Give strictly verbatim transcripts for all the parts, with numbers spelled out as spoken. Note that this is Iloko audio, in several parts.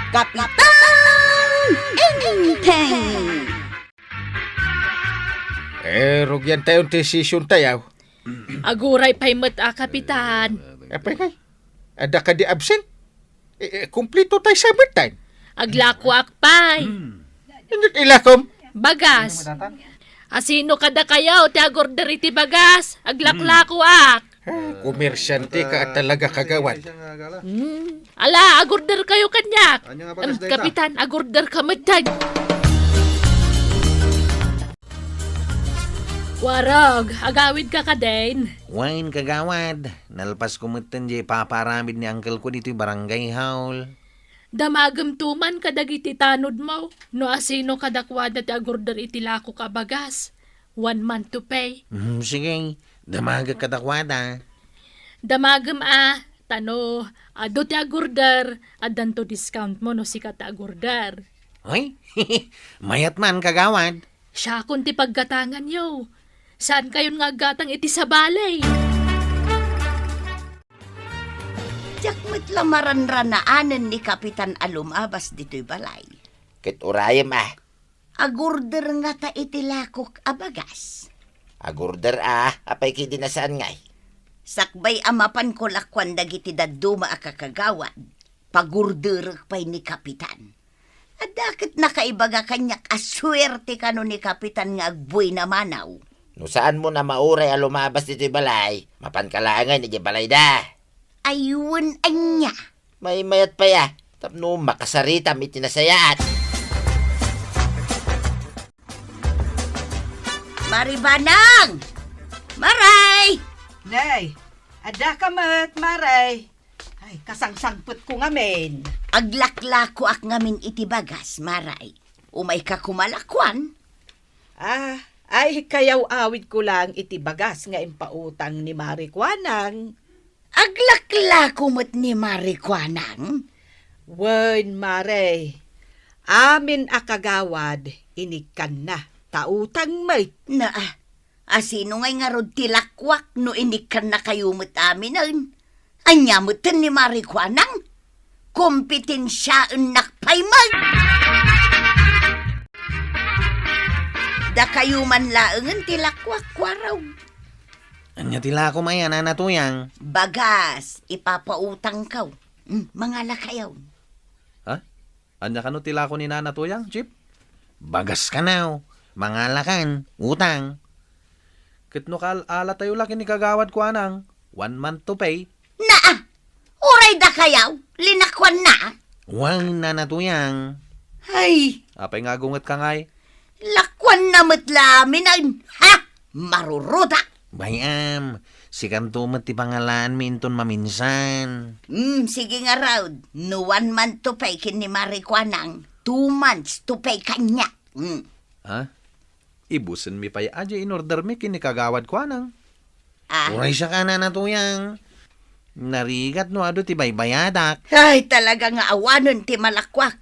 Kapitan Enteng! Eh, rugian tayo ti session tayo. Aguray pay met a, Kapitan. Apay kay? Adda kadi absent? Eh, eh, kumplito tayo sa metan. Aglakoak pay. Inut ilakom? Bagas. Asino kadakayo ti agorder iti bagas? Aglaklakoak. Ah, komersyante ka talaga, kagawad. Hmm. Ala, agorder kayo kaniak. Em, Kapitan, agorder ka metten. Warog, agawid ka kadin? Wen, kagawad. Nalpas ko metten diay ipapaaramid ni uncle ko ditoy barangay hall. Damagem to man kadagiti tanodmo, no asino kadakuada ti agorder iti lakok a bagas. One month to pay. Hmm, sige, damagek kadakuada. Damagem a, ta no adu ti agorder, addanto discountmo no sika ti agorder. Ay, mayat man, kagawad. Siakon ti paggatanganyo. Saankayon nga aggatang iti sabali. Diak met la maranranaanen ni Kapitan a lumabas ditoy balay. Ket urayem a. Agorder ngata iti lakok a bagas. Agorder a, apay kadi a saan ngay? Sakbay a mapanko lakuan dagiti dadduma a kakagawad, pagorderek pay ni Kapitan. Adda ket nakaibaga kaniak a suerte kano ni Kapitan nga agbuy na manaw. No saanmo a mauray a lumabas ditoy balay, mapanka laengen idiay balayda. Ay, wen ania? Maymayat pay a, tapno makasaritam iti nasayaat. Mari Banang! Maray! Nay, adda ka met, Maray. Ay, kasangsangpetko ngamin. Aglaklakoak ngamin iti bagas, Maray. Umayka koma lakuan? Ah, ay, kayaw-awidko lang iti bagas nga impautang ni Mari Kuanang. Aglaklako met ni Mari Kuanang? Wen, Mari. Amin a kagawad, inikkanna, ta utang met. Naa, asino ngay ngarud ti lakuak no inikkannakayo met aminen? Ania metten ni Mari Kuanang? Kompetensiaennak pay met! Dakayo man laengen ti lakuak, Kuarog. Ania ti lakom aya, Nana Tuyang? Bagas, ipapautangko. Hmm, mangalakayo. Ha? Ania kano ti lako ni Nana Tuyang, Chief? Bagas kano, mangalakan, utang. Ket no kaal-alatayo la ken ni Kagawad Kuanang, one month to pay. Naa! Uray dakayo, linakuanna. Wen, Nana Tuyang. Ay! Apay nga agungetka ngay? Lakuanna met la aminen. Ha? Marurudak! Bay-am, sikanto met ti pangalaanmi inton maminsan. Hmm, sige ngarud. No one month to pay ken ni Mari Kuanang, two months to pay kaniak. Hmm. Ha? Ibusenmi pay a diay inordermi ken ni Kagawad Kuanang. Ah. Uray siak a, Nana Tuyang. Narigat no adu ti baybayadak. Ay, talaga nga awanen ti malakuak.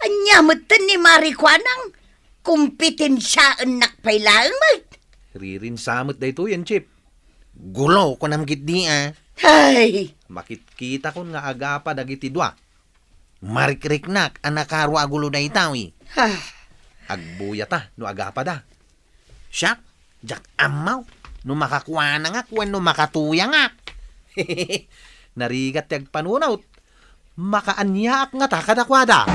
Ania metten ni Mari Kuanang? Kompetensiaennak pay laeng met. Ririnsa met daytoyen, Chief. Gulo, kunam ketdi a. Ay! Makitkitakon nga agapa dagiti dua. Marikriknak a nakaro a gulo daytoy. Ah. Agbuyata no agapada. Siak, diak ammo no makakuanangak wenno makatuyangak. Narigat ti agpanunot. Makaaniaak ngata kadakuada.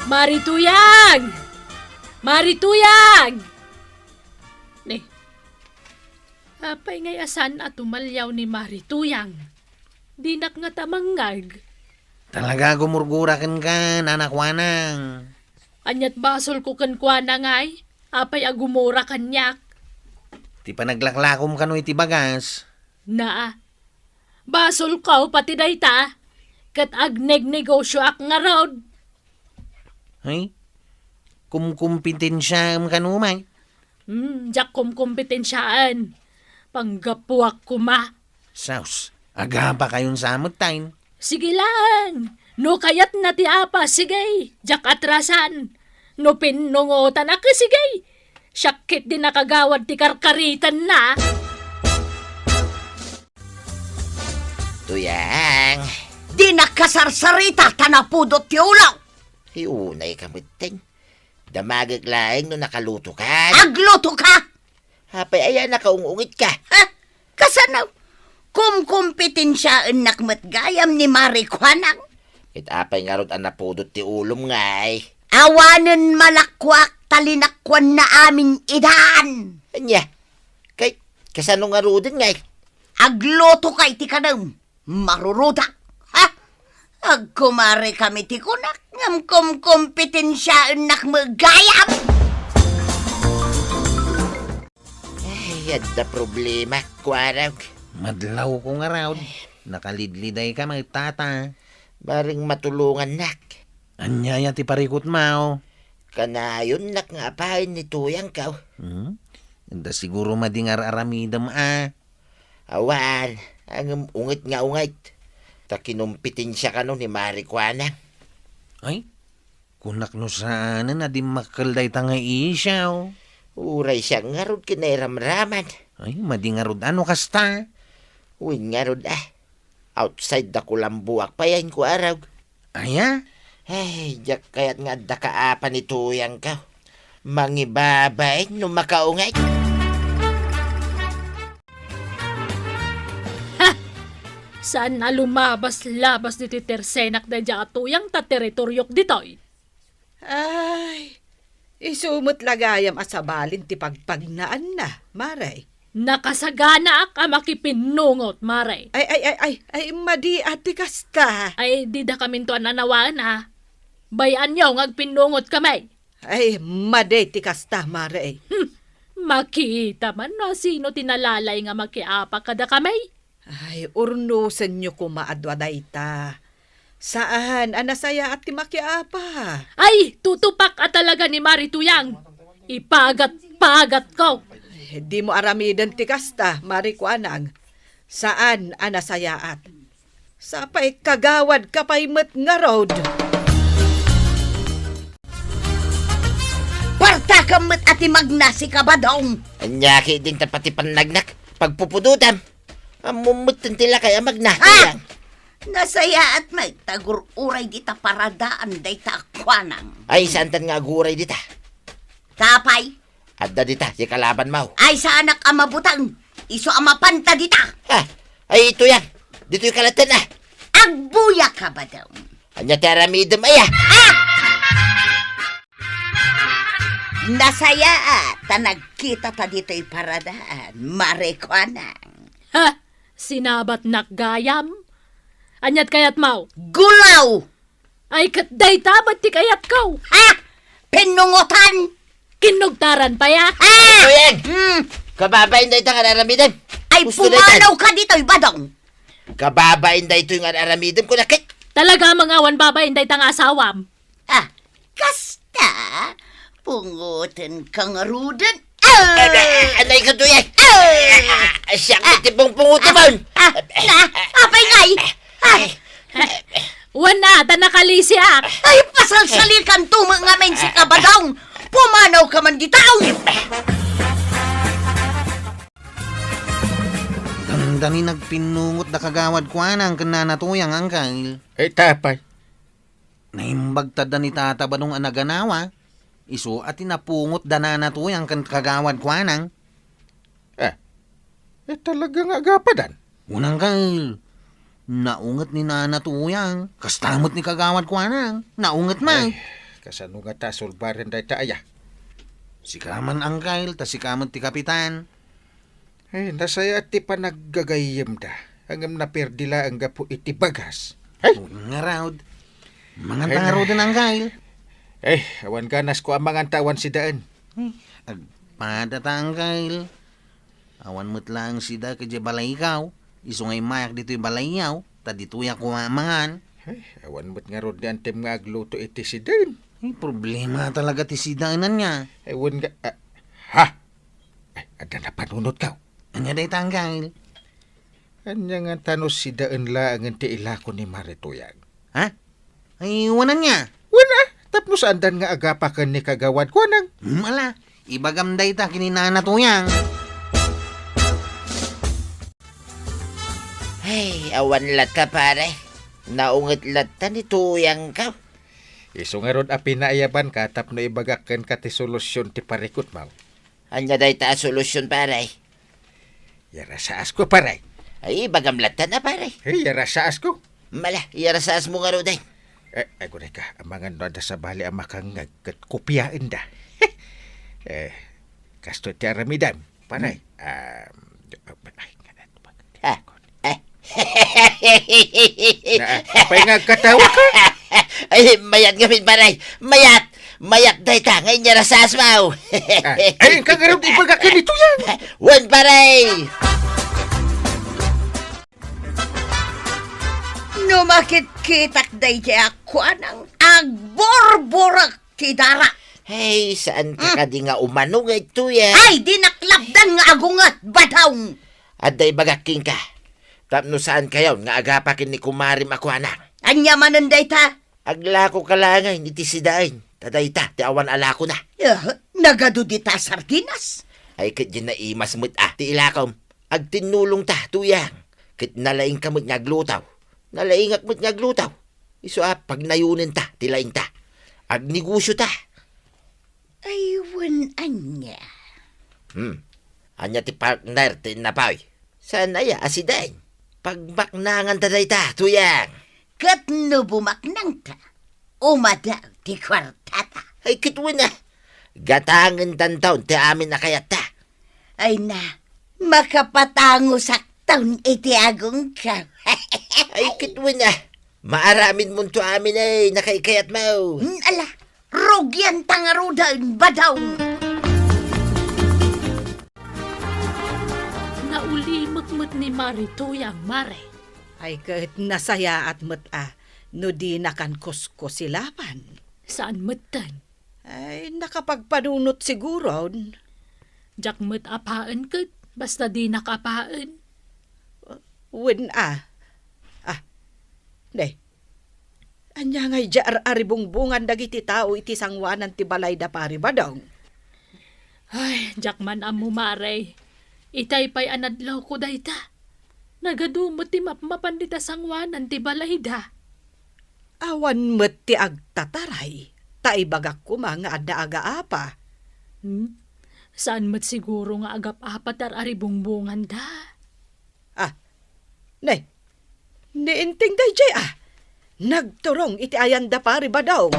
Mari Tuyang! Mari Tuyang! Ni, apay ngay a saan a tumalyaw ni Mari Tuyang? Dinak ngata mangngeg. Talaga gumurgura kenka, Nana Kuanang. Aniat basolko kenkuana ngay? Apay a gumura kaniak? Ti panaglaklakom kano iti bagas. Naa. Basolko pati dayta. Ket agnegnegosioak ngarud. Ay, kumkumpetensiaem kano met? Hmm, diak kumkompetensiaen. Panggapuak koma. Sus, agapakayon sa met tayo. Sige lang. No kayatna ti apa, sige. Diak atrasan. No pinnungotanak, sige. Siak ketdi a kagawad ti karkaritanna. Tuyang, Di nakasarsarita ta napudot ti ulo. Ay, unay ka metten. Damagek laeng no nakaluto ka. Agluto ka! Apay aya nakaung-ungit ka? Ha? Kasano? Kumkumpetensiaennak met gayam ni Mari Kuanang. Ket apay ngarud a napudot ti ulom ngay? Awanen malakkuak ta linakkuanna amin idan. Ania? Kay, kasano ngaruden ngay? Agluto ka iti kanem. Marurudak, ha? Agkumare kami ti kunak, ngem kumkumpetensiaennak met gayam. Ay, adda problema, kuarag. Madlaw ko ngarud. Nakalidliday ka met, tata. Bareng matulongannak. Ania aya ti parikutmo? Kanayonnak nga apayen ni Tuyang kaw. Hmm? Adda siguro madi nga ar-aramidem a. Awan, ngem unget nga unget. Ta kinumpetensia kano ni Mari Kuanang. Ay, kunak no saanen a dimmakkel dayta nga isyu. Uray siak ngarud kinairamraman. Ay, madi ngarud a no kasta. Wen ngarud a. Outside da kulambuak pay a inkuarag. Aya? Ay, diak kayat nga adda kaapan ni Tuyang kaw. Mangibabain no makaunget. Ha! Saan a lumabas-labas ditoy tersenak daydiay a Tuyang ta teritoriok ditoy. Ay, isu met la gayam a sabalin ti pagpagnaanna, Mare. Nakasaganaak a makipinnungot, Mare. Ay, ay, ay, ay, ay, madi a ti kasta. Ay, dida kaminto a nanawaen, a. Bay-anyo nga agpinnungot kami. Ay, madi ti kasta, Mare. Hmm, makita man no sino ti nalalay nga makiapa kada kami. Ay, urnosenyo koma a dua dayta. Saan a nasayaat ti makiapa. Ay, tutupak a talaga ni Mari Tuyang. Ipagat-pagatko. Ay, dimo aramiden ti kasta, Mari Kuanang. Saan a nasayaat. Sapay kagawadka pay met ngarud. Partakam met a ti magnasi ka, Badong. Ania ketdin ta pati pannagnak, pagpupudotam. Ammom metten ti lakay a magnasi. Ha? Nasayaat met ta agur-uray dita paradaan dayta a Kuanang. Ay, saantan nga aguray dita? Apay? Adda dita, ti kalabanmo. Ay, saanak a mabuteng. Isu a mapanta dita. Ha? Ay, Tuyang. Ditoy ka latta, a. Agbuya ka, Badong. Ania ti aramidem, aya? Ah! Nasayaat ta nagkitata ditoy paradaan, Mari Kuanang. Ha? Sinabatnak gayam? Aniat kayatmo? Gulaw! Ay, ket dayta met ti kayatko. Ha? Pinnungotan! Kinugtaran pay, a? Ha? Tuyang! Hmm. Kababain dayta nga aramidem. Ay, pumanaw ka ditoy, Badong. Kababain daytoy nga aramidem, kunak ket. Talaga, mangawan babain dayta nga asawam. Ah, kasta? Pungoten ka ngaruden. Ah! Anay ka, Tuyang. Ah! Siak ti pungpungotemon. Ah, na, apay ngay? Ah! Wen a, ta nakalisiak. Ay, pasalsalikan to met ngamin si Kabadong. Pumanaw ka man dita. Dandani nagpinnungot da Kagawad Kuanang ken Nana Tuyang, Angkel. Ay, apay? Naimbag ta da ni Tata Badong a naganawa, isu a ti napungot da Nana Tuyang ken Kagawad Kuanang. Eh, eh, talaga nga agapadan? Wen, Angkel. Naunget ni Nana Tuyang. Kasta met ni Kagawad Kuanang. Naunget man. Ay, kasano ngata a sulbaren dayta aya? Sika man, Angkel, ta sika met ti kapitan. Ay, nasayaat ti panaggagayyemda. Ngem naperdi laeng gapu iti bagas. Ay! Ngarud. Mangan ta ngaruden, Angkel. Ay, awan ganasko a mangan ta awan sidaen. Ay, agpada ta, Angkel. Awan met laeng sida idiay balayko. Isu nga immayak ditoy balayyo, ta ditoyak koma mangan. Ay, awan met ngarud ni antem nga agluto iti sidaen. Ay, problema talaga ti sidaen, ania. Ay, wen nga, ah, ha? Ay, adda napanunotko. Ania dayta, Angkel? Ania ngata no sidaen laengen ti ilako ni Mari Tuyang? Ha? Ay, wen ania? Wen a, tapno saandan nga agapa ken ni Kagawad Kuanang. Hmm, ala, ibagam dayta ken ni Nana Tuyang. Ay, awan latta, pare. Naunget latta ni Tuyangko. Isu ngarud a pinaayabanka tapno ibagak kenka ti solusyon ti parikutmo. Ania dayta a solusyon, pare? Yarasaasko, pare. Ay, ibagam latta na, pare. Hey, yarasaasko. Mala, yarasaasmo ngaruden. Eh, agunayka, amangan no adda sabali a makangngeg ket kopiaenda. Eh, kastoy ti aramidem, pare. Hmm. Ah, ay, Ah, ah. Na, apay nga agkatawa ka? Ay, mayat ngamin, pare. Mayat! Mayat dayta nga inyarasaasmo. Ah, ay, inka ngarud ibagak ken ni Tuyang. Wen, pare! No makitkitak daydiay a kuanang agburburek ti dara. Hey, saan ka Hmm. kadi nga umano nga ituya? Ay, di naklapdan nga agunget, badong! Adda ibagak kenka. Tapno saan kayon nga agapa ken ni kumarim a kuana. Ania manen dayta? Aglako ka laengen iti sidaen, ta dayta ti awan a lakona. Eh, nagadu dita sardinas? Ay, ket diay naimas met a ti ilakom. Agtinnulongta, Tuyang, ket nalaingka met nga agluto. Nalaingak met nga agluto. Isu a pagnayonenta ti laingta. Agnegosiota. Ay, wen ania? Hmm. Ania ti partner ti innapoy? Saan aya a sidaen? Pagbaknanganta dayta, Tuyang. Ket no bumaknangta, umadaw ti kuartata. Ay, ket wen a. Gatangentanton ti amin a kayatta. Ay na, makapatangosakton iti agongko. Ay, ket wen a. Maaramidmonto amin ay nakaikayatmo. Hmm, ala, rugianta ngaruden, badong. Naulimek met ni Mari Tuyang, Mare. Ay, ket nasayaat met a no dinakan kuskusilapan. Saan metten? Ay, nakapagpanunot siguron. Diak met apaen ket basta dinak apaen. Wen a. Ah, ne. Ania ngay diay ar-aribungbungan dagiti tao iti sangoanan ti balay da Pari Badong? Ay, diak man ammo, Mare. Itay pay a nadlawko dayta. Nagadu met ti mapmapan dita sangoanan ti balayda. Awan met ti agtataray, ta ibagak koma nga adda agaapa. Hmm? Saan met siguro nga agap-apa ti ar-aribungbunganda? Ah, ne, ni Inting daydiay, ah. Nagturong iti ayan da Pari Badong.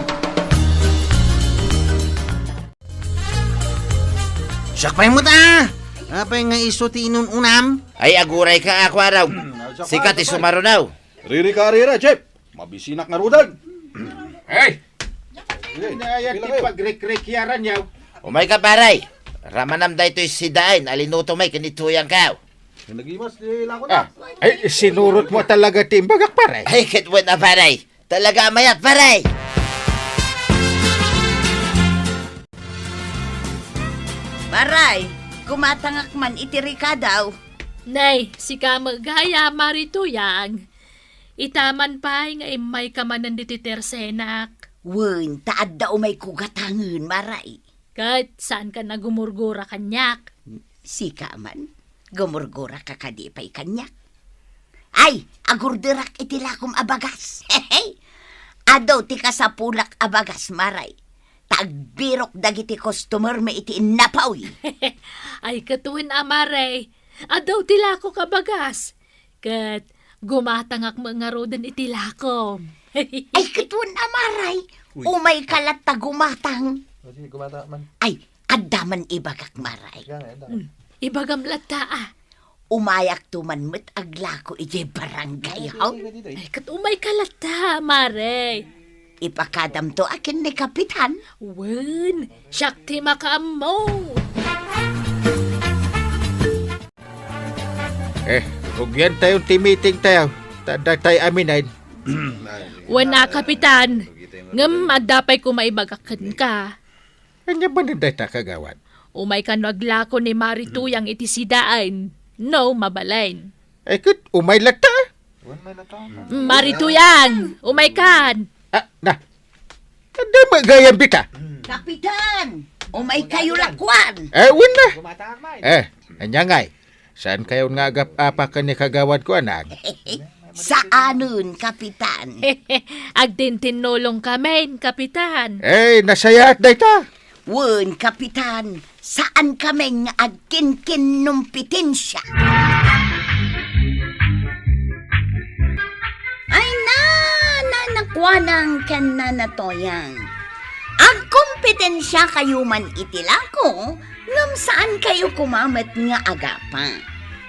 Siak pay met, ah! Apay nga isu ti inun-unam? Ay, aguray ka, a kuarog. Sika ti sumaruno. Riri ka, riri, Jeff. Mabisinak ngaruden. Hey! Ania ti pagrikrikyaran, yaw? Umay ka, pare. Ramanam daytoy sidaen a linutom mi ken ni Tuyangko. Nagimas ti lako na. Ah, ay, sinurotmo talaga ti imbagak, pare. Ay, ket wen a, pare. Talaga a mayat, pare. Pare, gumatangak man iti rikadaw. Nay, sika met gayam, Mari Tuyang. Ita man pay nga immayka manen ditoy tersenak. Wen, ta adda umayko gatangen, Mare. Ket saanka a gumurgura kaniak? Sika man, gumurguraka kadi pay kaniak? Ay, agurderak iti lakom a bagas. Adu ti kasapulak a bagas, Mare. Ta agbirok dagiti customer mi iti innapoy. Ay, ket wen a, Mare. Adu ti lakok a bagas. Ket gumatangak met ngaruden iti lakom. Ay, ket wen a, Mare. Uy. Umayka latta gumatang. O, sige, gumatang man. Ay, adda man ibagak, Mare. Sige nga, adda. Hmm. Ibagam latta, a. Umayakto man met aglako idiay barangay, ha? Ay, ket umayka latta, Mare. Ipakadamto a ken ni Kapitan. Wen, siak ti makaammo. Eh, rugiantayon ti meetingtayo, ta adda tay aminen. Wen a, Kapitan. Ngem adda pay koma ibagak kenka. Ania manen dayta, kagawad? Umayka no aglako ni Mari Tuyang iti sidaen, no mabalin. Ay, ket umay latta. Mari Tuyang, umaykan. Ah, na. Adda met gayam dita. Kapitan, umaykayo lakuan. Eh, wen na. Eh, ania ngay? Saankayon nga agap-apa ken ni kagawadko, anang? Saanen, Kapitan. Agtintinnolongkamin, Kapitan. Eh, nasayaat dayta. Wen, Kapitan, saankamin nga agkinkinnumpitensya. Ay na, Nana Kuanang ken Nana Toyang. Agkompetensya kayo man iti lako, ngem saan kayo koma met nga agapa.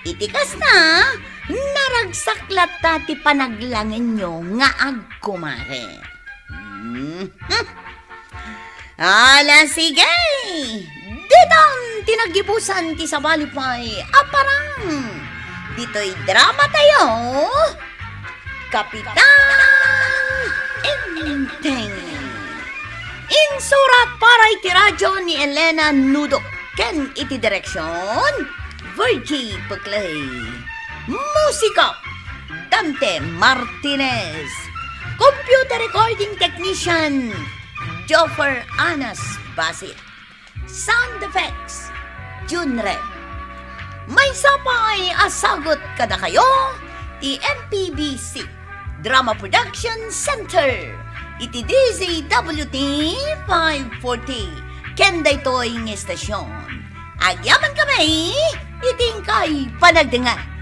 Iti kasta, naragsak latta ti panaglangenyo nga agkumare. Mhm. Ala, sige! Ditan ti naggibusan ti sabali pay a parang. Ditoy drama tayo, Kapitan Enteng. Insurat para iti radyo ni Elena Nudo ken iti direksyon, Virgie Peclay. Musika, Dante Martinez. Computer recording technician, Joffer Anas Basit. Sound effects, Junrem. Maysa pay a sagut kadakayo ti M P B C Drama Production Center iti D Z W T five forty ken daytoy nga estasyon. Agyamankami iti inkay panagdengngeg.